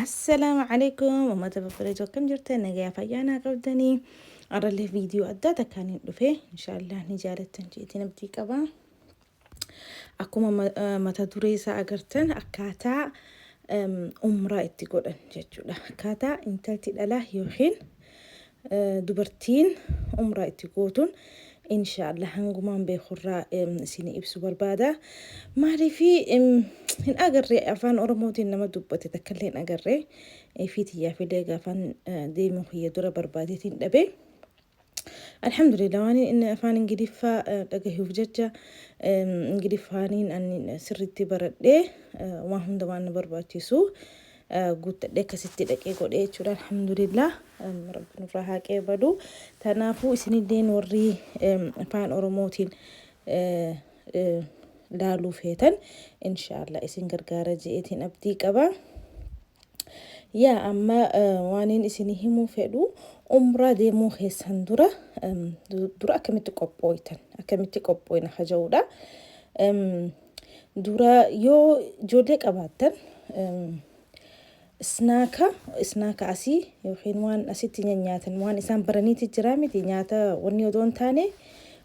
Assalaamu alaikum uummata babbareedoo, akkam jirtan? Nagayaa fayyaanaa qabdanii? Arrallee viidiyoo addaa takkaan hin dhufe. Inshaallah ni jaalattan jeetiin abdii qaba. Akkuma mata duree isaa agartan, akkaataa umraa itti godhan jechuudha. Akkaataa intalti dhalaa yookiin dubartiin umraa itti gootuun inshaallah hangumaan beekurraa isinii ibsu barbaada. Maaliif hin agarre? Afaan Oromootiin nama dubbate takkallee hin agarre. Fi tiyyaaf illee gaafaan deemuu kiyya dura barbaadeetiin dhabe. Alhamdulillah, waan inni afaan Ingiliffaa dhagahuuf jecha Ingiliffaaniin ani sirriitti baradhee, waan hunda waan na barbaachisu guuttadhee akkasitti dhaqee godhee jechuudha. Alhamdulillah, Rabbi nurraa haa qeebalu. Kanaafuu isinilleen warri afaan Oromootiin laaluu feetan, inshaallah isin gargaara je'eetiin abdii qaba. Yaa amma waaniin isinii himuu fedhu, umraa deemuu keessan dura akkamitti qophooytan, akkamitti qophooyna haja'uudha. Dura yoo ijoollee qabaattan, snack asii yookiin waan asitti nyaatan, waan isaan baraniiti jira miti, nyaata wanni odoo hin taane,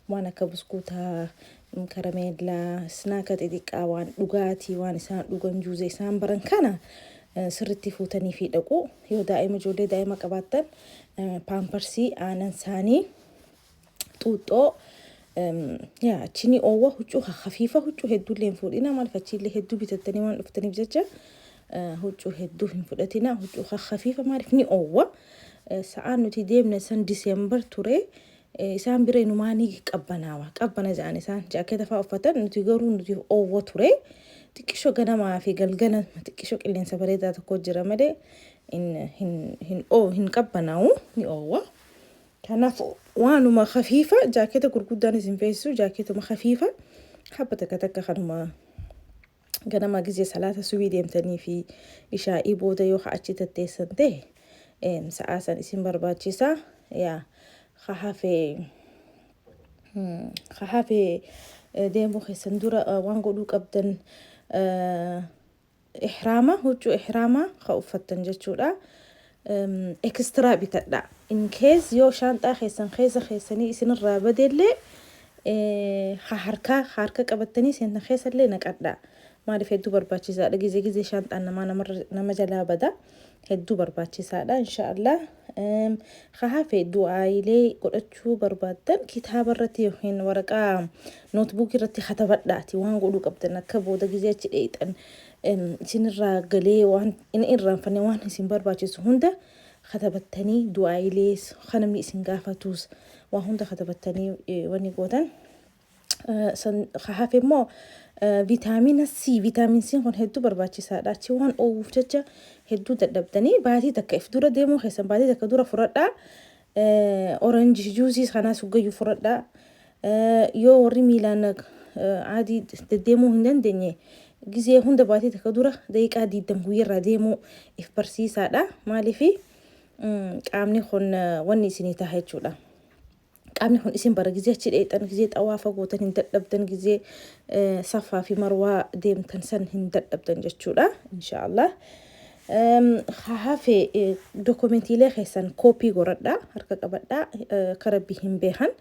waan akka buskuutaa, karameellaa, snack xixiqqaa, waan dhugaatii, waan isaan dhugan, juuze isaan baran kana sirritti fuutanii fi dhaqu. Yoo daa'ima, ijoollee daa'ima qabaattan, paamparsii, aanan isaanii, xuuxxoo. Yaa achi ni oowwa. Huccuu hafiifa, huccuu hedduullee hin fuudhina. Maaliif? Achiillee hedduu bitattanii waan dhuftaniif jecha huccuu hedduu hin fudhatina. Huccuu hafiifa. Maaliif? Ni oowwa. Sa'aan nuti deemne san Diseembar ture. Isaan bira inumaa ni qabbanaawa, qabbana jedhan. Isaan jaakeeta fa'aa uffatan, nuti garuu nuti oowwa ture. Xiqqishoo ganamaa fi galgala xiqqishoo qilleensa bareedaa tokko jira malee hin qabbanaa'u, ni oowwa. Kanaaf waanuma hafiifa, jaakeeta gurguddaan isin feesisu, jaakeetuma hafiifa habba takka takka, kanuma ganama gizee salaata subii deemtanii fi ishaa'ii booda yoo achi tatteessan ta'e, sa'aa san isin barbaachisa. Yaa hafee deemuu keessan dura waan godhuu qabdan, ihraama, huccuu ihraamaa ka uffattan jechuudha. Extra bitadha. In case yoo shaanxaa keessan keessa keessanii isinirraa badeellee, harkaa harka qabattanii seentan keessallee naqadha. Maaliif? Hedduu barbaachisaadha. Gizee gizee shaanxaan namaa nama jalaa bada. Hedduu barbaachisaadha inshaallah. Hafe du'aayilee godhachuu barbaaddan, kitaaba irratti yookiin waraqaa notebook irratti katabadhaati. Waan godhuu qabdan akka booda gizee achi dheeyxan isinirraa galee waan hin irraanfanne, waan isin barbaachisu hunda katabattanii, du'aayilees kan namni isin gaafatus waan hunda katabattanii wanni gootan. Hafe immoo viitaamina C. Viitaamin C kun hedduu barbaachisaadha. Achi waan oowwuuf jecha hedduu dadhabdanii, baatii takka if dura deemuu keessan baatii takka dura fudhadhaa. Orange juice kanaas hoggayyuu fudhadhaa. Yoo warri miilaan adii deddeemuu hin dandeenye, gizee hunda baatii takka dura daqiiqaa 20 guyyarraa deemuu if barsiisaadha. Maaliifi? Qaamni kun wanni isinii taha jechuudha. Qaamni kun isin bara gizee achi dheexan, gizee xawaafa gootan hin dadhabdan, gizee safaa fi marwaa deemtan san hin dadhabdan jechuudha inshaallah. Hafe dookumentiilee keessan kooppii godhadhaa, harka qabadhaa. Akka rabbi hin beekan,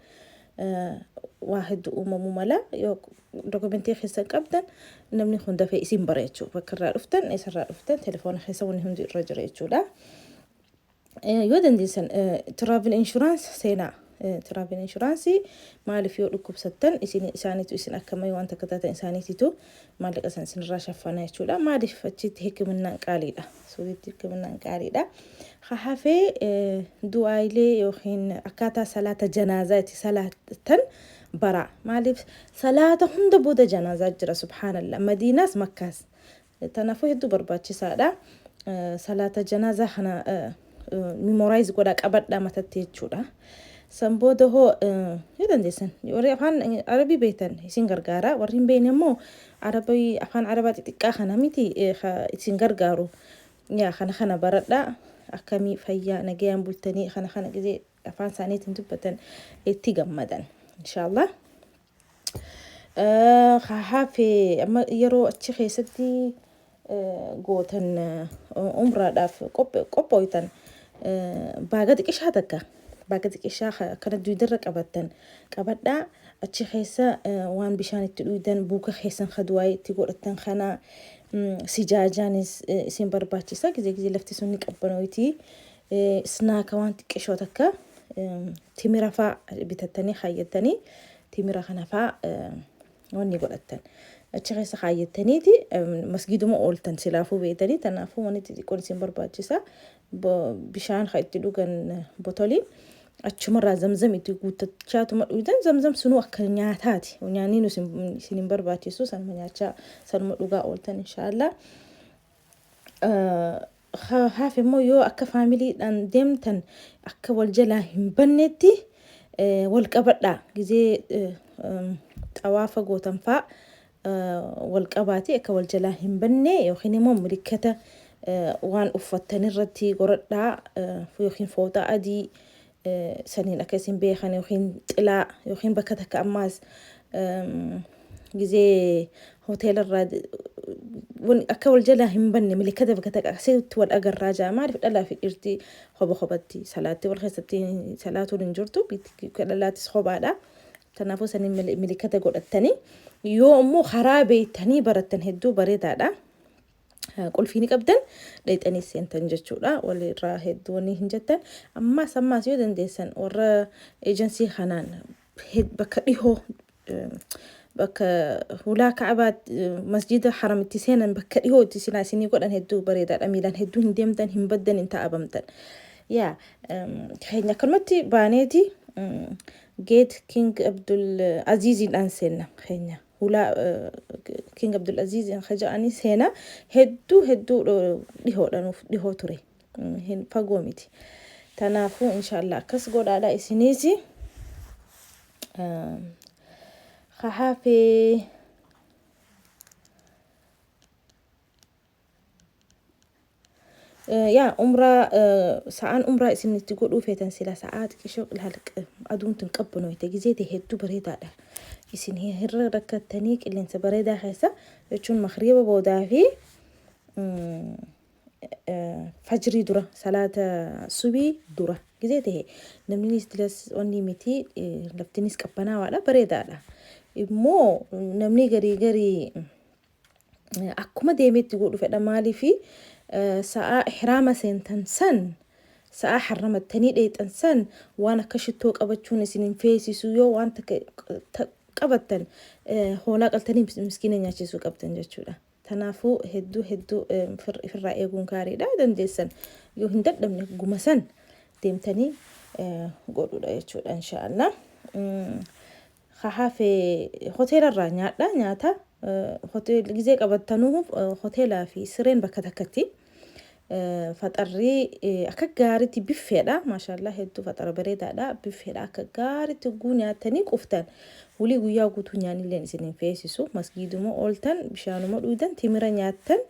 waa hedduu uumamuu mala. Yoo dookumentii keessan qabdan, namni kun dafee isin bara jechuudha. Bakka irraa dhuftan, eessarraa dhuftan, telefoona keessa wanni hundi irra jira jechuudha. Yoo dandeessan travel insurance seenaa. Travel insurance maaliif? Yoo dhukkubsattan isin isaaniitu isin akkamii waan takka taatan, isaaniititu maallaqa san isinirraa shaffana jechuudha. Maaliif? Achitti hikiminnaan qaaliidha. Suudiitti hikiminnaan qaaliidha. Hafee du'aayilee yookiin akkaataa salaata janaazaa itti salaatan bara. Maaliif? Salaata hunda booda janaazaa jira, subhaanallah. Madiinaas Makkaas. Kanaafuu hedduu barbaachisaadha. Salaata janaazaa kana memorize godhaa, qabadhaa matatti jechuudha. San booda hoo yoo dandeessan, warri afaan Arabii beektan isin gargaara. Warri hin beekne immoo Arabii, afaan Arabaa xixiqqaa kana miti, isin gargaaru. Yaa kana kana baradhaa. Akkamii, fayyaa nagayaan bultanii, kana kana gizee afaan isaaniitiin dubbatan itti gammadan. Inshaallah. Hafe amma yeroo achi keessatti Gootan umraadhaaf qophooytan, baaga xiqishaa takka, baaga xiqishaa kana duydarra qabattan qabadhaa. Achi keessa waan bishaan itti dhuydan, buuka keessan kaduwaayee itti godhattan kana, sijaajaanis isin barbaachisa. Gizee gizee lafti sun ni qabbanooyti. Snaaka waan xiqqishoo takka, timira faa bitattanii kaayyattanii, timira kana faa wanni godhattan achi keessa kaayyattaniiti masgiiduma ooltan silaafuu beeytanii. Tanaafuu wanni xixiqqoon isin barbaachisa. Bishaan kan itti dhugan botolii achumarraa zamzam itti guuttachaatuma dhuydan. Zamzam sunuu akka nyaataati, nyaanni nu isin hin barbaachisu, sanuma nyaachaa sanuma dhugaa ooltan inshaallah. Haaf immoo yoo akka faamiliidhaan deemtan akka wal jalaa hin bannetti wal qabadhaa. Gizee xawaafa gootan faa wal qabaati akka wal jalaa hin banne, yookiin immoo milikkata waan uffattan irratti goradhaa, yookiin fooxaa adii saniin akka isin beekan, yookiin xilaa, yookiin bakka takka ammaas gizee hoteela irraa akka wal jalaa hin banne milikkata bakka takka akkasitti wal agarraa jaa. Maaliif dhalaa fi dhirti kopha kophatti salaatti wal keessatti salaatuun hin jirtu, dhalaattis kophaadha. Kanaafuu saniin milikkata godhattanii yoo immoo karaa beeytanii barattan hedduu bareedaadha. Qulfii ni qabdan, dhayxanii seentan jechuudha. Walirraa hedduu wanni hin jettan. Ammaas ammaas yoo dandeessan warra eejansii kanaan bakka dhihoo, bakka hulaa Ka'abaa, masjida Haramitti seenan, bakka dhihoo itti silaa isinii godhan hedduu bareedaadha. Miilaan hedduu hin deemtan, hin baddan, hin ta'abamtan. Yaa keenya akkanumatti baaneeti geet King Abdul Aziiziidhaan seenna keenya. Hulaa King Abdul Aziz ja'anii seena hedduu hedduu dhihoodha, nuuf dhihoo ture, hin fagoo miti. Tanaafuu inshaallah akkas godhaadha isiniis. Haafee yaa umraa, sa'aan umraa isin itti godhuu feetan sila sa'aa xiqishoo ilaal, aduun tun qabbanoyte gizee ta'e hedduu bareedaadha. Isin hirra rakkattanii qilleensa bareedaa keessa jechuun makriiba boodaa fi fajrii dura, salaata subii dura gizee ta'e namni dilas wanni miti, laftinis qabbanaawaadha, bareedaadha. Immoo namni garii garii akkuma deemetti godhu fedha. Maaliifi sa'aa ihraama seentan san, sa'aa harramattanii dheexan san waan akka shittoo qabachuun isin hin feesisu. Yoo waan takka qabattan hoolaa qaltanii miskiina nyaachisuu qabdan jechuudha. Tanaafuu hedduu hedduu ifirraa eeguun gaariidha. Dandeessan yoo hin dadhabne guma san deemtanii godhuudha jechuudha inshaallah. Ka hafe hoteela irraa nyaadha nyaata. Hotel gizee qabattanuu hoteelaa fi sireen bakka takkatti. Faxarri akka gaariitti biffeedha. Maashaallah, hedduu faxara bareedaadha. Biffeedha, akka gaariitti guu nyaattanii quftan. Wulii guyyaa guutuu nyaannilleen isin hin feesisu. Masgiiduma ooltan, bishaanuma dhuydan, timira nyaattan,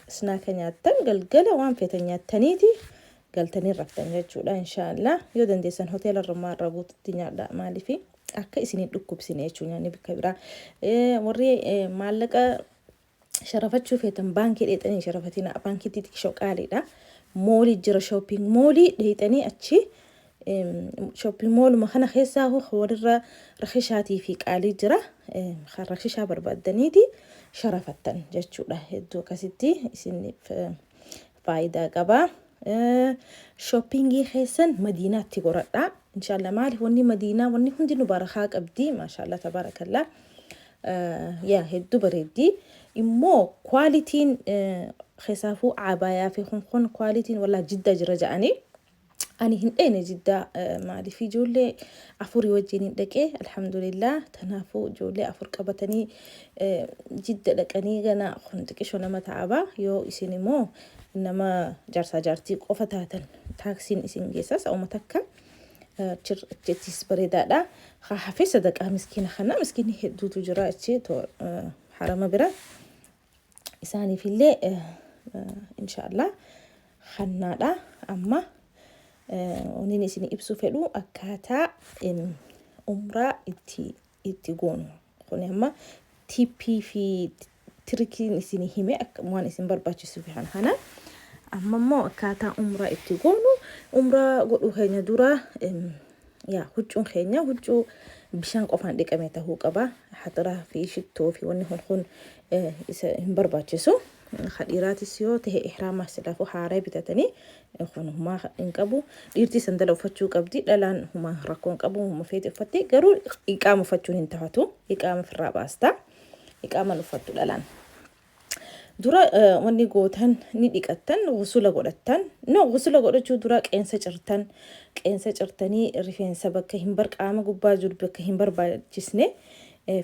snaaka nyaattan, galgala waan feetan nyaattaniiti galtanii raftan jechuudha inshaallah. Yoo dandeessan hoteela irraa irraa guututti nyaadha. Maaliifi akka isin hin dhukkubsine jechuun nyaanni bakka biraa. Warri maallaqa sharafachuu feetan baankii dheexanii sharafatina, baankiitti xiqqishoo qaaliidha. Moolii jira, shopping moolii dheexanii achi shopping mooluma kana keessaa walirra rakishaatii fi qaalii jira. Kan rakishaa barbaaddaniiti sharafattan jechuudha. Hedduu akkasitti isin faayidaa qaba. Shoppingii keessan Madiinaatti goradhaa. Inshaallah, maaliif wanni Madiinaa wanni hundinuu barakaa qabdi. Maashaallah, tabaarakallaa. Yaa hedduu bareeddi. Immoo kwaalitiin keessaafuu abaayaa fi kun kun kwaalitiin wallaa Jiddaa jira ja'anii. Ani hin dheene Jiddaa, maaliif ijoollee afurii wajjin hin dhaqee, alhamdulillah. Kanaafuu ijoollee afur qabatanii Jidda dhaqanii gana kun xiqisho nama ta'aba. Yoo isin immoo nama jaarsaa jaartii qofa taatan taaksiin isin geessa sa'uma takka, achittis bareedaadha. Haa hafee sadaqaa miskiina kana, miskiinni hedduutu jira achi harama bira, isaaniifillee inshaallah hannaadha. Amma wanni isin ibsuu fedhu akkaataa umraa itti goonu kun amma tippii fi Trickiin isinii hime akka waan isin barbaachisuuf kan kana. Amma immoo akkaataa umraa itti goonu, umraa godhuu keenya dura yaa huccuun keenya huccuu bishaan qofaan dhiqame tahuu qaba. Haxiraa fi shittoo fi wanni kun kun isa hin barbaachisu. Ka dhiiraatis yoo tahe ihraama silaafuu haaraa bitatanii kun humaa hin qabu. Dhiirti sandala uffachuu qabdi. Dhalaan humaa rakkoo hin qabu. Huma feete uffatte garuu iqaama uffachuun hin tahatu. Iqaama ofirraa baasta. Iqaaman uffattu dhalaan. Dura wanni gootan ni dhiqattan, gusula godhattan. No, gusula godhachuu dura qeensa cirtan. Qeensa cirtanii rifeensa bakka hin bar qaama gubbaa jiru bakka hin barbaachisne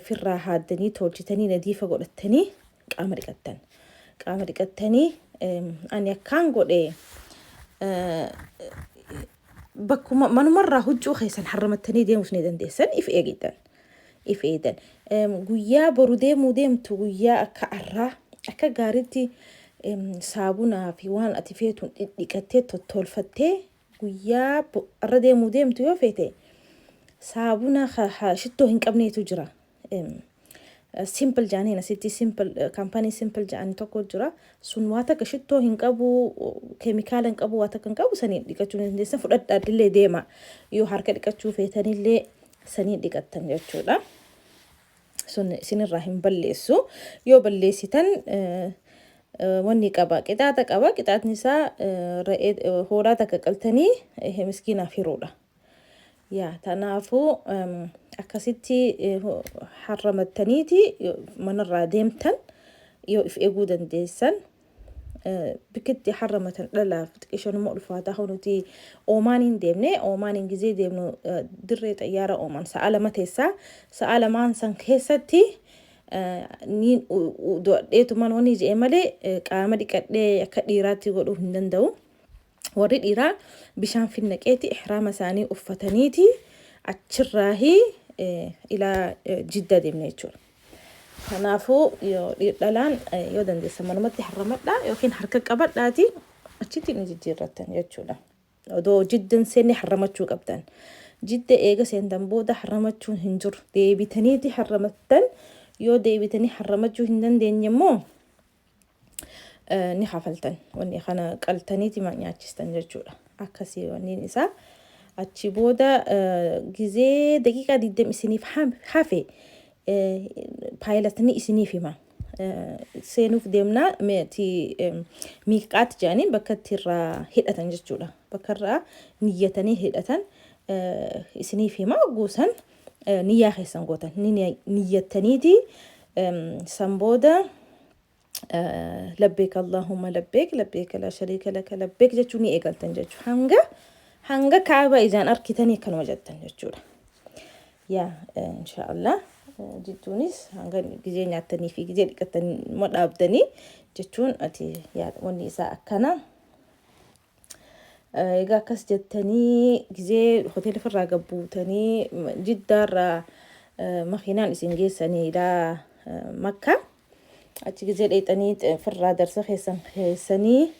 firraa haaddanii tolchitanii nadiifa godhattanii qaama dhiqattan. Qaama dhiqattanii ani akkaan godhe bakkuma manumarraa huccuu keessan harramattanii deemuus ni dandeessan if eegitan. If eegan. Guyyaa boru deemuu deemtu guyyaa akka arraa akka gaariitti saabunaa fi waan ati feetuun dhidhiqattee tottolfattee guyyaa arra deemuu deemtu yoo feete saabuna shittoo hin qabneetu jira. Simple jedhaniin asitti Simple kaampaanii Simple jedhani tokko jira. Sun waa takka shittoo hin qabu, keemikaala hin qabu, waa takka hin qabu, saniin dhiqachuu ni dandeessan. Fudhadhaa illee deema. Yoo harka dhiqachuu feetanillee saniin dhiqattan jechuudha. Sun isinirraa hin balleessu. Yoo balleessitan wanni qaba, qixaaxa qaba. Qixaaxni isaa re'ee hoolaa takka qaltanii miskiinaaf hiruudha. Yaa tanaafuu akkasitti harramattaniiti manarraa deemtan yoo if eeguu dandeessan bikkitti harramatan dhalaaf xiqishanuma ulfaataa hoo nuti Oomaaniin deemne. Oomaaniin gizee deemnu dirree xayyaara Oomaan sa'a 2 teessaa. Sa'a lamaan san keessatti niin do'adheetumaan wanni je'e malee qaama dhiqadhee akka dhiiraatti godhuu hin danda'u. Warri dhiiraa bishaan finnaqeeti ihraama isaanii uffataniiti achirraahi ilaa Jiddaa deemne jechuudha. Kanaafuu yoo dhalaan yoo dandeessan manumatti harramadhaa yookiin harka qabadhaati achitti ni jijjiirrattan jechuudha. Odoo Jiddan seenne harramachuu qabdan. Jidda eega seentan booda harramachuun hin jiru. Deebitaniiti harramattan. Yoo deebitanii harramachuu hin dandeenye immoo ni kafaltan, wanni kana qaltaniiti nyaachistan jechuudha. Akkasii wanniin isaa. Achi booda gizee daqiiqaa 20 isiniif hafe pilotinni isiniif hima. Seenuuf deemnaa meeti miiqaat jedhanii bakka itti irraa hidhatan jechuudha. Bakka irraa niyyatanii hidhatan isiniif hima. Guusan niyyaa keessan gootan ni niyyattaniiti san booda labbeek Allahumma labbeek, labbeek laa shariika laka labbeek jechuu ni eegaltan jechuudha. Hanga Kaaba ijaan arkitanii akkanuma jettan jechuudha. Yaa inshaallah jidduunis hanga gizee nyaattanii fi gizee dhiqattanii dhaabdanii jechuun ati yaa wanni isaa akkana. Egaa akkas jettanii gizee hoteela ofirraa gabbuutanii Jiddaarraa makiinaan isin geessanii ilaa Makkaa. Achi gizee dheexanii firraa darsa keessan keessanii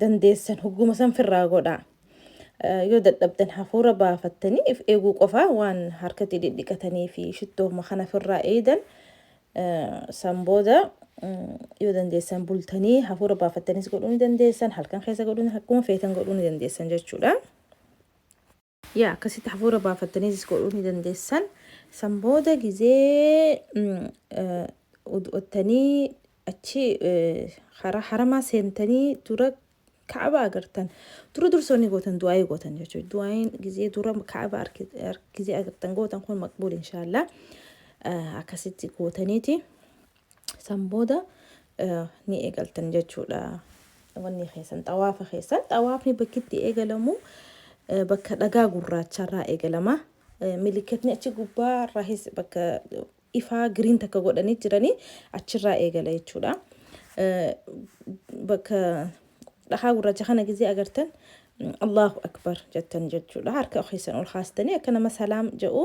dandeessan hogguma san firraa godhaa. Yoo dadhabdan hafuura baafattanii if eeguu qofa waan harkatti dhidhiqatanii fi shittooma kana firraa eeydan. San booda yoo dandeessan bultanii hafuura baafattanis godhuu ni dandeessan, halkan keessa godhuu, akkuma feetan godhuu ni dandeessan jechuudha. Yaa akkasitti hafuura baafattaniis godhuu ni dandeessan. San booda gizee ud'ottanii achi karaa haramaa seentanii dura Ka'aba agartan dura dursoonni gootan du'aayii gootan jechuudha. Du'aayiin gizee dura Ka'aba gizee agartan gootan kun maqbuul inshaallah. Akkasitti gootaniiti san booda ni eegaltan jechuudha. Wanni keessan xawaafa keessan xawaafni bakki itti eegalamu bakka dhagaa gurraacharraa eegalama. Milikatni achi gubbaa irraahis bakka ifaa green takka godhanii jiranii achirraa eegala jechuudha. Bakka dhakaa gurraacha kana gizee agartan Allahu Akbar jettan jechuudha. Harka keessan ol kaastanii akka nama salaam jedhu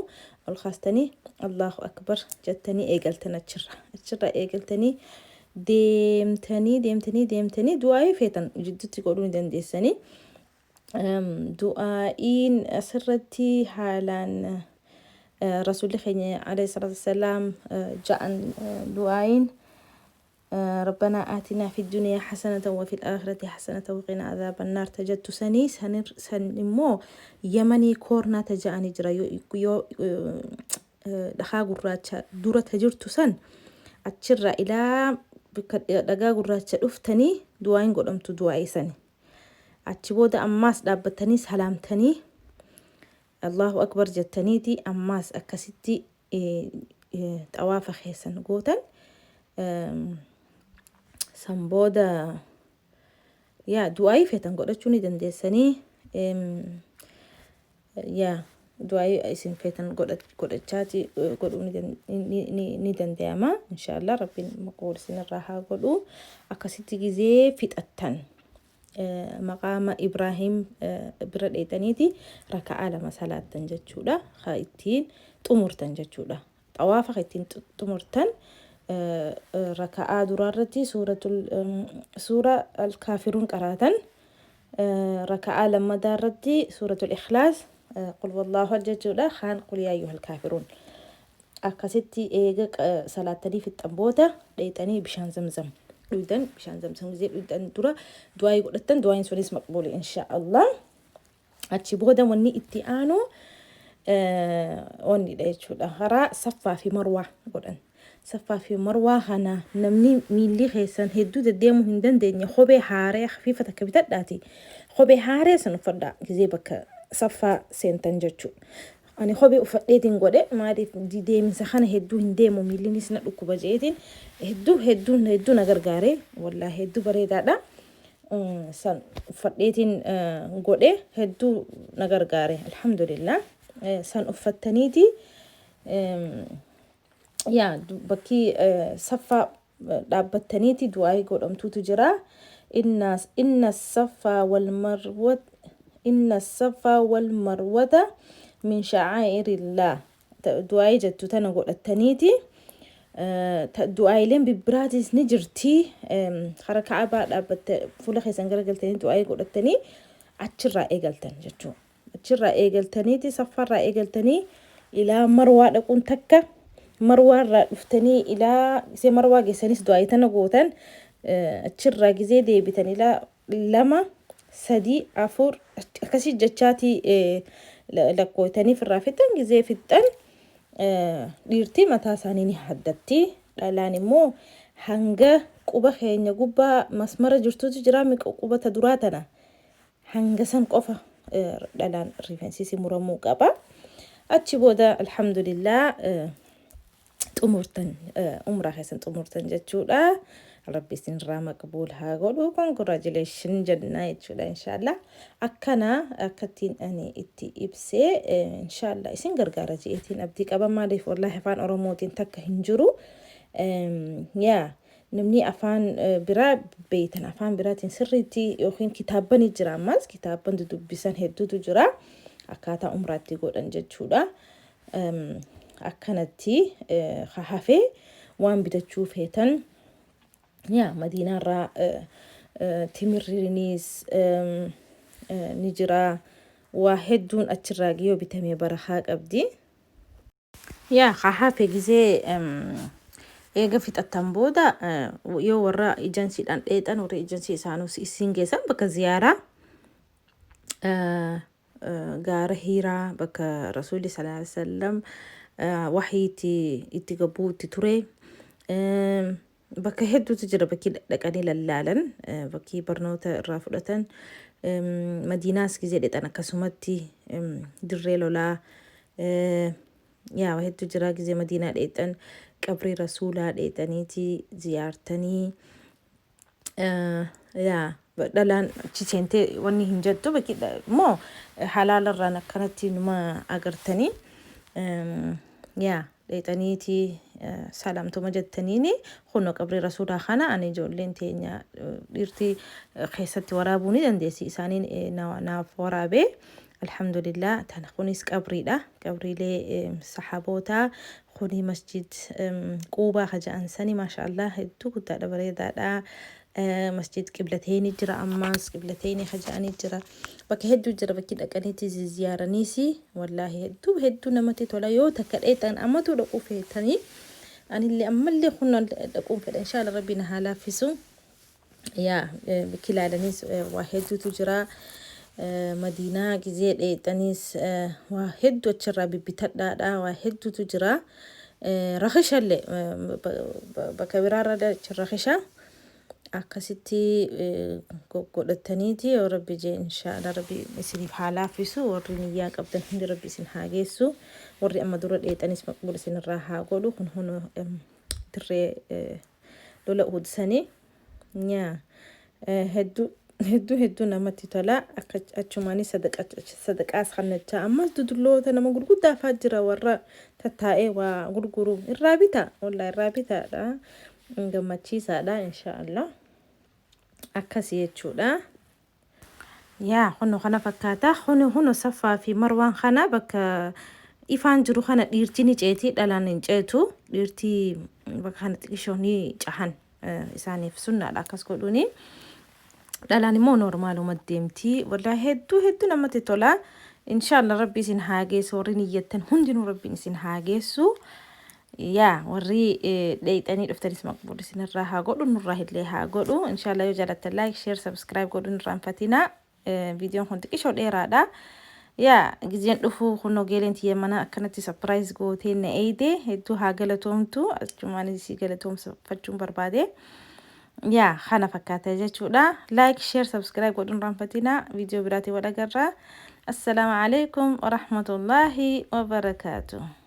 ol kaastanii Allahu Akbar jettanii eegaltan achirra. Achirraa eegaltanii deemtanii deemtanii deemtanii du'aayii feetan jidduutti godhuu ni dandeessanii. Du'aa'iin asirratti haalaan Rasuulli keenya alayhi salaatu wassalaam ja'an du'aayin ربنا آتنا في الدنيا حسنة وفي الآخرة حسنة وقنا عذاب النار تجدت سني سن immoo Yamanii koornaa taja'anii jira. Yoo dhagaa gurraacha dura tajirtu san achirraa ilaa bakka dhagaa gurraacha dhuftanii du'aayin godhamtu du'aayii sani. Achi booda ammaas dhaabbatanii salaamtanii Allahu akbar jettaniiti ammaas akkasitti xawaafa keessan gootan. San booda yaa du'aayii feetan godhachuu ni dandeessanii. Yaa du'aayii isin feetan godhachaati godhuu ni danda'ama. Inshaallah Rabbiin maqbuul isinirraa haa godhu. Akkasitti gizee fixattan maqaama Ibraahim bira dheexaniiti raka'aa 2 salaattan jechuudha. Ka ittiin xumurtan jechuudha. Xawaafa ka ittiin xumurtan raka'aa duraarratti suura al-kaafiruun qaraatan. Raka'aa lammataa irratti suuratul ikhlaas, qul wallaahu jechuudha. Kaan qul yaa ayyuhal kaafiruun. Akkasitti eega salaattanii fixxan booda dheexanii bishaan Zamzam dhuydan. Bishaan Zamzam gisee dhuydan dura du'aayii godhattan, du'aayin sunis maqbuuli insha Allah. Achi booda wanni itti aanu wannidha jechuudha. Karaa Saffaa fi Marwaa godhan. Saffaa fi Marwaa kana namni miilli keessan hedduu deddeemuu hin dandeenye kophee haaree hafiifa takka bitadhaati. Kophee haaree san uffadhaa gisee bakka Saffaa seentan jechuudha. Ani kophee uffadheetiin godhe. Maaliif, deemsa kana hedduu hin deemu, miillinis na dhukkuba jeetiin hedduu hedduu hedduu na gargaare. Wallaahi hedduu bareedaadha. San uffadheetiin godhe, hedduu na gargaare, alhamdulillah. San uffattaniiti yaa bakki Saffaa dhaabbattaniiti du'aayii godhamtuutu jira. Inna saffaa wal marwat, inna saffaa wal marwata min sha'aa'irillah du'aayii jettu tana godhattaniiti. Du'aayileen bibbiraatis ni jirti. Kara Ka'abaa dhaabbatte fuula keessan garagaltanii du'aayii godhattanii achirraa eegaltan jechuudha. Achirraa eegaltaniiti, Saffaarraa eegaltanii ilaa Marwaa dhaquun takka, Marwaarraa dhuftanii ilaa gisee Marwaa geessanis du'aayii tana gootan. Achirraa gizee deebitan ilaa lama, sadii, afur akkasii jechaatii lakkooytanii firraa fixxan. Gizee fixxan dhiirtii mataa isaanii ni haddatti, dhalaan immoo hanga quba keenya gubbaa masmara jirtutu jira, quba ta duraa tana hanga san qofa dhalaan rifeensi muramuu qaba. Achi booda alhamdulillah xumurtan, umraa keessan xumurtan jechuudha. Rabbi isinirraa maqbuul haa godhu. Congratulation jenna jechuudha inshaallah. Akkana akkattiin ani itti ibsee inshaallah isin gargaara je'eetiin abdii qaba. Maaliif, wallaahi afaan Oromootiin takka hin jiru. Yaa namni afaan biraa beeytan afaan biraatiin sirriitti yookiin kitaabbani jira, ammas kitaabban dudubbisan hedduutu jira akkaataa umraatti godhan jechuudha. Akkanatti hafee waan bitachuu feetan yaa Madiinaarraa timirriinis ni jira. Waa hedduun achirraa yoo bitamee barakaa qabdi. Yaa hafe gisee eega fixattan booda yoo warra ejensiidhaan dheexan, warra ejensii isaanuu isin geessan bakka ziyaaraa gaara Hiiraa, bakka Rasuulli sallallahu alaihi wasallam waxii itti gabbuu itti ture. Bakka hedduutu jira bakki dhaqanii lallaalan, bakki barnoota irraa fudhatan. Madiinaas gizee dhexan akkasumatti dirree lolaa yaa hedduu jira. Gizee Madiinaa dheexan qabrii Rasuulaa dheexaniiti ziyaartanii. Yaa dhalaan achi seentee wanni hin jettu, bakki immoo halaalarraan akkanatti numa agartanii yaa dheexaniiti salaamtuma jettaniini. Kunoo qabrii Rasuulaa kana ani ijoolleen teenya dhiirtii keessatti waraabuu ni dandeessi, isaaniin naaf waraabee, alhamdulillah. Tana kunis qabriidha, qabriilee sahabootaa. Kuni Masjid Quubaa ka jedhan sani, maasha Allah, hedduu guddaadha, bareedaadha. Masjid Qiblateeni jira, ammaas Qiblateeni haja'anii jira. Bakka hedduu jira, bakki dhaqaniitti ziyaaraniis wallaahi hedduu hedduu namatti tola. Yoo takka dheexan ammatu dhaquu feetanii, anillee ammallee kun dhaquun fedha, inshaalla Rabbi na haa laaffisu. Yaa bakki ilaalaniis waa hedduutu jira. Madiinaa gizee dheexaniis waa hedduu achirraa bibbitadhaadha, waa hedduutu jira. Rakishallee bakka biraarra achi rakisha akkasitti godhataniiti. Yoo Rabbi jee, inshaallah Rabbi isiniif haa laaffisu. Warri niyyaa qabdan hundi Rabbi isin haa geessu. Warri amma dura dheexanis maqbuul isinirraa haa godhu. Kun hunu dirree lola Uhud sanii nyaa hedduu hedduu hedduu namatti tola. Akka achumaanis sadaqaas kannachaa, ammas dudulloota nama gurguddaa faa jira, warra tattaa'ee waa gurguru irraa bita, wallaa irraa bitaadha, gammachiisaadha, inshaallah akkasii jechuudha. Yaa kunu kana fakkaata. Kuni hunu Saffaa fi Marwaan kana bakka ifaan jiru kana dhiirti ni ceeti, dhalaan hin ceetu. Dhiirti bakka kana xiqishoo ni cahan, isaaniif sunnaadha akkas godhuuni. Dhalaan immoo normaaluma deemti. Wallaahi hedduu hedduu namatti tola. Inshaallah Rabbi isin haa geessu, warri niyyattan hundinuu Rabbiin isin haa geessu. Yaa warri dheeyxanii dhuftanis maqbuul isinirraa haa godhu, nurraa illee haa godhu. Inshaallah yoo jaalattan like, share, subscribe godhuun irraanfatinaa. Viidiyoon kun xiqqishoo dheeraadha. Yaa gizeen dhufuu kunoo geeleen tiyya mana akkanatti surprise gootee na eeyde, hedduu haa galatoomtu, achumaan isii galatoomfachuun barbaade. Yaa kana fakkaata jechuudha. Like, share, subscribe godhuun irraanfatinaa. Viidiyoo biraatiin wal agarra. Assalaamu alaikum warahmatullaahi wabarakaatuh.